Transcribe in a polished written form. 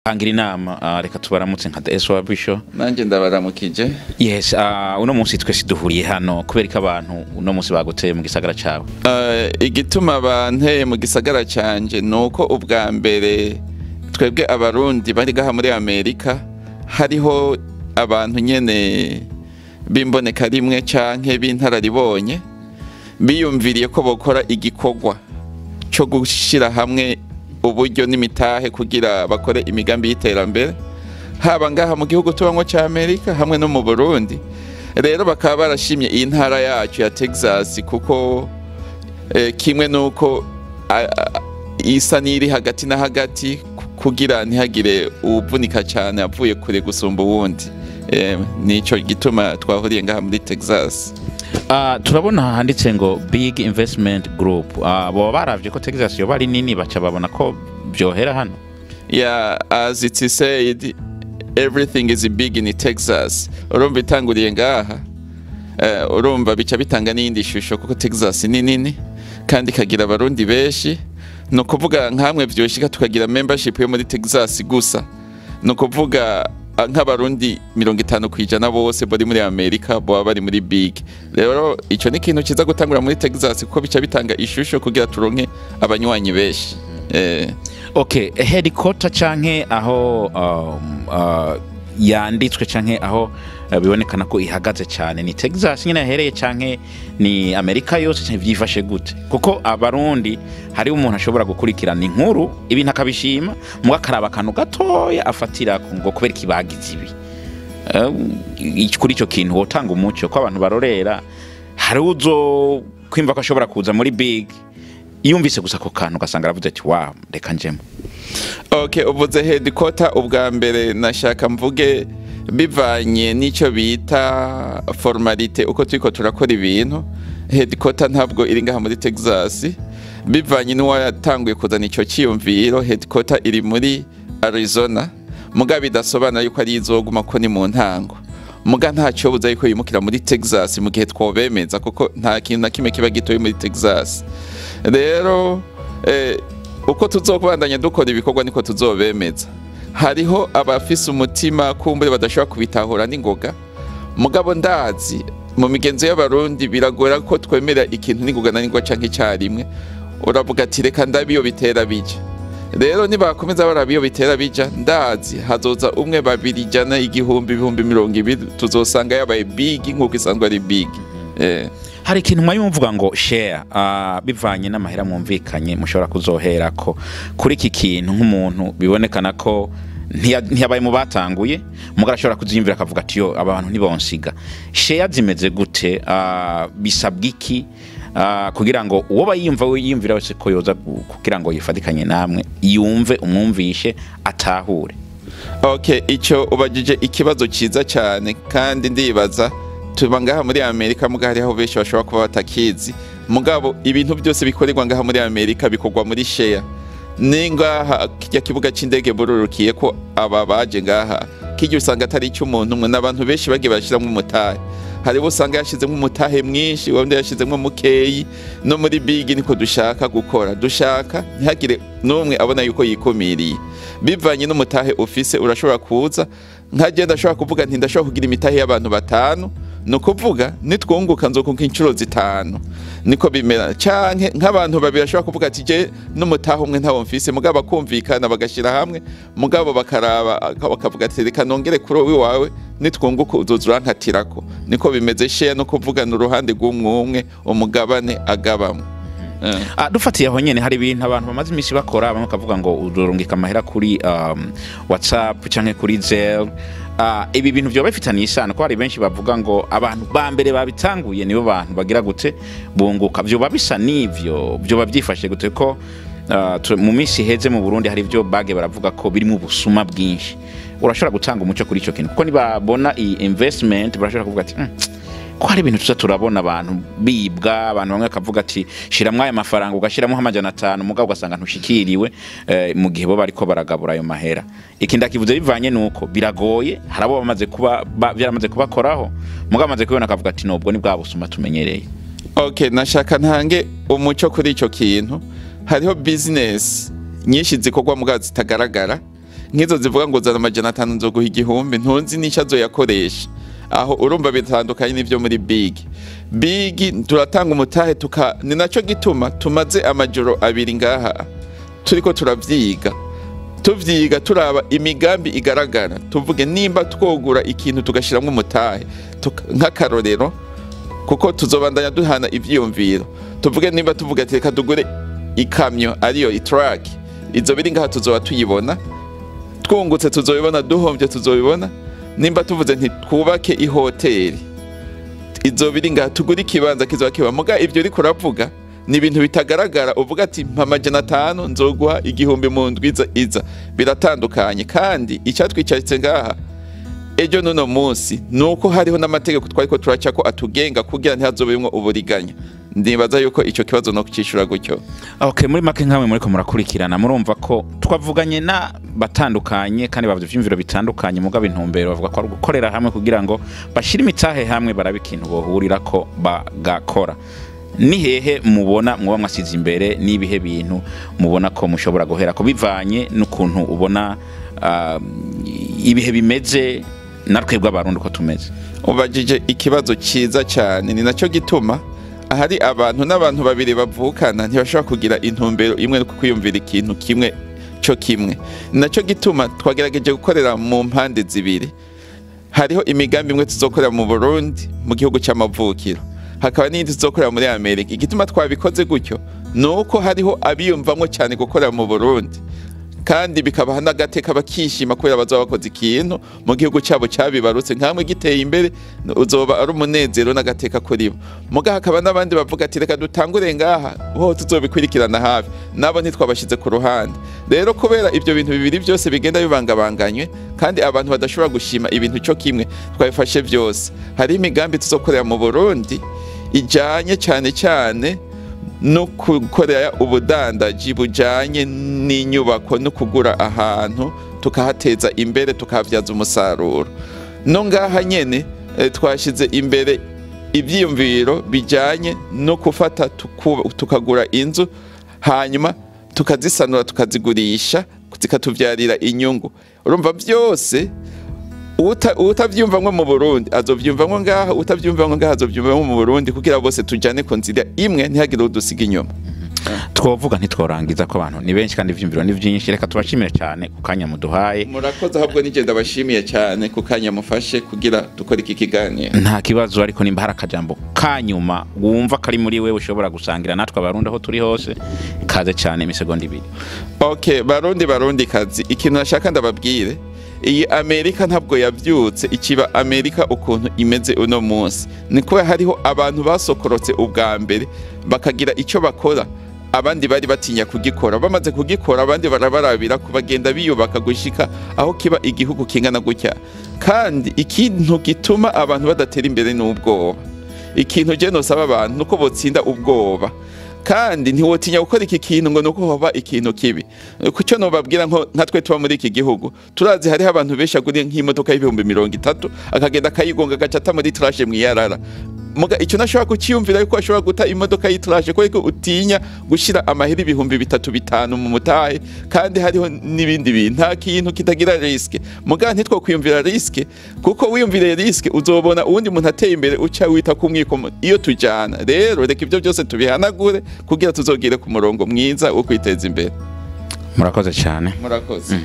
Hangira inama, reka tubaramutse nka The SW Show. Nanjye ndabaramukije. Yes, uno munsi twese duhuriye hano kubera ko abantu uno munsi baguteye mu gisagara cawe. Igituma banteye mu gisagara canje nuko ubwa mbere twebwe Abarundi bari gaha muri Amerika, hariho abantu nyene b'imboneka rimwe canke b'intararibonye biyumviriye ko bokora igikorwa co gushira hamwe uburyo n'imitahe kugira bakore imigambi y'iterambere, haba ngaha mu gihugu tubamwo ca Amerika hamwe no mu Burundi. Rero bakaba barashimye iyi ntara yacu ya Texas kuko kimwe nuko isa n'iri hagati na hagati kugira ntihagire uwuvunika cyane avuye kure gusumba uwundi. Nico gituma twahuriye ngaha muri Texas. Turabona handitse ngo Big Investment Group. Boba baravye ko Texas yoba ari nini, baca babona ko vyohera hano. Yeah, as it is said, everything is big in Texas. Urumva itanguriye ngaha, urumva bica bitanga n'iyindi shusho kuko Texas ni nini kandi ikagira Abarundi benshi. Ni ukuvuga nkamwe vyoshika tukagira membership yo muri Texas gusa, ni ukuvuga nk'Abarundi 50% bose bari muri Amerika boba bari muri Big. Rero ico ni ikintu kiza gutangura muri Texas kuko bica bitanga ishusho kugira turonke abanywanyi benshi. Okay, headquarter canke aho yanditswe canke aho bibonekana ko ihagaze cyane ni Texas nyine yahereye, canke ni Amerika yose, canke vyifashe gute? Kuko Abarundi hari umuntu ashobora gukurikirana inkuru, ibintu akabishima, muga akaraba akantu gatoya afatira ngo kubera ikibagize ibi. Kuri ico kintu wotanga umuco ko abantu barorera, hari uzo kwimva ko ashobora kuza muri Big yumvise gusa ako kantu, ugasanga aravuze ati: "Wow, reka njemo." Okay, uvuze headquarter. Ubwa mbere nashaka mvuge, bivanye n'icyo bita formalité, uko turiko turakora ibintu, headquarter ntabwo iri ngaha muri Texas. Bivanye n'uwatanguye kuzana ico ciyumviro, headquarter iri muri Arizona, muga bidasobanura yuko ari izoguma, ko ni mu ntango. Muga ntacyo buza yuko yimukira muri Texas mu gihe twobemeza, kuko nta kintu na kimwe kiba gitoye muri Texas. Rero uko tuzobandanya dukora ibikorwa niko tuzobemeza. Hariho abafise umutima kumbure badashobora kubitahura n'ingoga, mugabo ndazi mu migenzo y'Abarundi biragora ko twemera ikintu n'ingoga na n'ingoga canke icyarimwe. Uravuga ati: "Reka ndabe iyo bitera bija." Rero nibakomeza baraba iyo bitera bija, ndazi hazoza umwe, babiri, 100, 1000, 20,000, tuzosanga yabaye Big nk'uko isanzwe ari Big. Hari ikintu mwari muvuga ngo share, bivanye n'amahera mwumvikanye mushobora kuzoherako. Kuri iki kintu, nk'umuntu bibonekana ko ntiyabaye mu batanguye, mugabo arashobora kuziyumvira akavuga ati: "Yo, abantu ntibonsiga." Share zimeze gute? Bisabwa iki kugira ngo uwo bayiyumva yiyumvira wese ko yoza kugira ngo yifatikanye namwe, yumve umwumvishe atahure? Okay, icyo ubajije ikibazo cyiza cyane, kandi ndibaza tuba ngaha muri Amerika, muga hariho benshi bashobora kuba batakizi. Mugabo ibintu byose bikorerwa ngaha muri Amerika bikorwa muri share. Ni ngaha kijya kibuga c'indege bururukiye ko aba baje ngaha, kijya usanga atari icy'umuntu umwe, n'abantu benshi bagiye bashyiramo umutahe. Hariho usanga yashizemo umutahe mwinshi, uwundi yashizemo mukeyi. No muri Big niko dushaka gukora. Dushaka ntihagire n'umwe abona yuko yikumiriye. Bivanye n'umutahe ufise urashobora kuza. Nkagenda ndashobora kuvuga nti ndashobora kugira imitahe y'abantu batanu, ni ukuvuga nitwunguka nzokunguka inshuro zitanu. Niko bimera. Canke nk'abantu babiri bashobora kuvuga ati: "Je n'umutahe umwe ntawo mfise," mugabo bakumvikana bagashyira hamwe, mugabo bakaraba bakavuga ati: "Reka nongere kuri wowe wawe, nitwunguka uzoza urankatirako." Niko bimeze. Share no kuvugana uruhande rw'umwe umwe, umugabane agabamwo. Dufatiye aho nyene, hari ibintu abantu bamaze iminsi bakora, bamwe bakavuga ngo uzorungika amahera kuri WhatsApp canke kuri Zelle. Ibi bintu vyoba bifitaniye isano, ko hari benshi bavuga ngo abantu ba mbere babitanguye nibo bantu bagira gute, bunguka? Vyoba bisa n'ivyo? Vyoba vyifashe gute, ko mu minsi iheze mu Burundi hari ivyo bage baravuga ko birimo ubusuma bwinshi? Urashobora gutanga umuco kuri ico kintu, kuko nibabona iyi investment barashobora kuvuga ati: Ko hari ibintu tuza turabona abantu bibwa." Abantu bamwe bakavuga ati: "Shiramwo aya mafaranga," ugashyiramo 500, mugabo ugasanga ntushikiriwe mu gihe bo bariko baragabura ayo mahera. Iki ndakivuze bivanye nuko biragoye, hari abo bamaze kuba byaramaze kubakoraho, mugabo amaze kubibona akavuga ati: "Nubwo ni bwa busuma tumenyereye." Okay, nashaka ntange umuco kuri ico kintu. Hariho business nyinshi zikorwa mugabo zitagaragara. Nk'izo zivuga ngo zana 500 nzoguha 1000, ntunzi n'icyo azoyakoresha. Aho urumva bitandukanye n'ivyo muri big. Big turatanga umutahe, ni naco gituma tumaze amajoro 2 ngaha turiko turavyiga, tuvyiga turaba imigambi igaragara, tuvuge nimba twogura ikintu tugashiramwo umutahe nk'akarorero, kuko tuzobandanya duhana ivyiyumviro. Tuvuge nimba tuvuga ati reka tugure ikamyo ariyo itruck, izo biri ngaha tuzoba tuyibona, twungutse tuzobibona, duhombye tuzobibona. Nimba tuvuze nti twubake ihoteli, izo biri ngaha tugure ikibanza kizoba kiba. Muga ivyo uriko uravuga ni ibintu bitagaragara, uvuga ati mpa 500 nzoguha 1000 mu ndwi iza, biratandukanye. Kandi icyatwicaritse ngaha ejo nuno munsi nuko hariho n'amategeko twariko turaca ko atugenga kugira ntihazobemwo uburiganya. Ndibaza yuko ico kibazo no kucishura gutyo. Okay, muri make nkamwe muriko murakurikirana murumva ko twavuganye na batandukanye kandi bavuze ivyumviro bitandukanye, mugabo intumbero bavuga ko ari gukorera hamwe kugira ngo bashire imitahe hamwe barabe ikintu bohurira ko bagakora. Ni hehe mubona mwoba mwasize imbere, n'ibihe bintu mubona ko mushobora guhera ko bivanye n'ukuntu ubona ibihe bimeze natwebwe abarundi ko tumeze? Ubajije ikibazo ciza cyane, ni nacyo gituma ahari abantu n'abantu babiri bavukana ntibashobora kugira intumbero imwe no kwiyumvira ikintu kimwe cyo kimwe. Ni nacyo gituma twagerageje gukorera mu mpande zibiri. Hariho imigambi imwe tuzokorera mu Burundi mu gihugu cy'amavukiro, hakaba n'indi tuzokorera muri Amerika. Igituma twabikoze gutyo nuko hariho abiyumvamwo cyane gukorera mu Burundi, kandi bikabaha n'agateka bakishima kubera bazoba bakoze ikintu mu gihugu cyabo cyabibarutse, nkamwe giteye imbere uzoba ari umunezero n'agateka kuri bo. Muga hakaba n'abandi bavuga ati reka dutangure ngaha ho tuzobikurikirana hafi, nabo ntitwabashize ku ruhande. Rero kubera ibyo bintu bibiri byose bigenda bibangabanganywe kandi abantu badashobora gushima ibintu cyo kimwe, twabifashe byose. Hari imigambi tuzokorera mu Burundi ijanye cyane cyane no gukorera ubudandaji bujanye n'inyubako no kugura ahantu tukahateza imbere tukahabyaza umusaruro. No ngaha nyene twashize imbere ivyiyumviro bijanye no gufata tukagura inzu hanyuma tukazisanura tukazigurisha zikatuvyarira inyungu. Urumva byose utavyumvamwo mu Burundi azovyumvamwo ngaha, utavyumvamwo ngaha azovyumvamwo mu Burundi, kugira bose tujane ku nzira imwe ntihagire udusiga inyuma. Twovuga ntitworangiza ko abantu ni benshi kandi ivyumviro ni vyinshi. Reka tubashimire cyane ku kanya muduhaye. Murakoze, ahubwo nije ndabashimiye cyane ku kanya mufashe kugira dukore iki kiganiro. Nta kibazo, ariko nimba hari akajambo kanyuma wumva kari muri wewe ushobora gusangira natwe abarundi aho turi hose, kaze cyane imisegonda 2. Okay, barundi kazi, ikintu nashaka ndababwire, iyi Amerika ntabwo yavyutse ikiba Amerika ukuntu imeze uno munsi. Ni kubera hariho abantu basokorotse ubwa mbere bakagira icyo bakora abandi bari batinya kugikora, bamaze kugikora abandi barabarabira kubagenda biyubaka gushika aho kiba igihugu kingana gutya. Kandi ikintu gituma abantu badatera imbere n'ubwoba. Ikintu je nosaba abantu nuko botsinda ubwoba. Kandi ntiwotinya gukora iki kintu ngo nuko hoba ikintu kibi. Kucyo nobabwira nko natwe tuba muri iki gihugu turazi hariho abantu benshi aguriye nk'imodoka y'ibihumbi 30 akagenda akayigonga agacata muri trash mwiyarara. Muga icyo nashobora kuciyumvira yuko ashobora guta imodoka y'itrash ko utinya gushira amahera 3,000 5,000 mu mutahe, kandi hariho n'ibindi bintu. Nta kintu kitagira risk. Muga ntitwo kwiyumvira risk, kuko wiyumvire risk uzobona uwundi muntu ateye imbere uca wita kumwiko iyo tujana. Rero reka ibyo byose tubihanagure kugira tuzogire ku murongo mwiza wo kwiteza imbere. Murakoze cyane. Murakoze.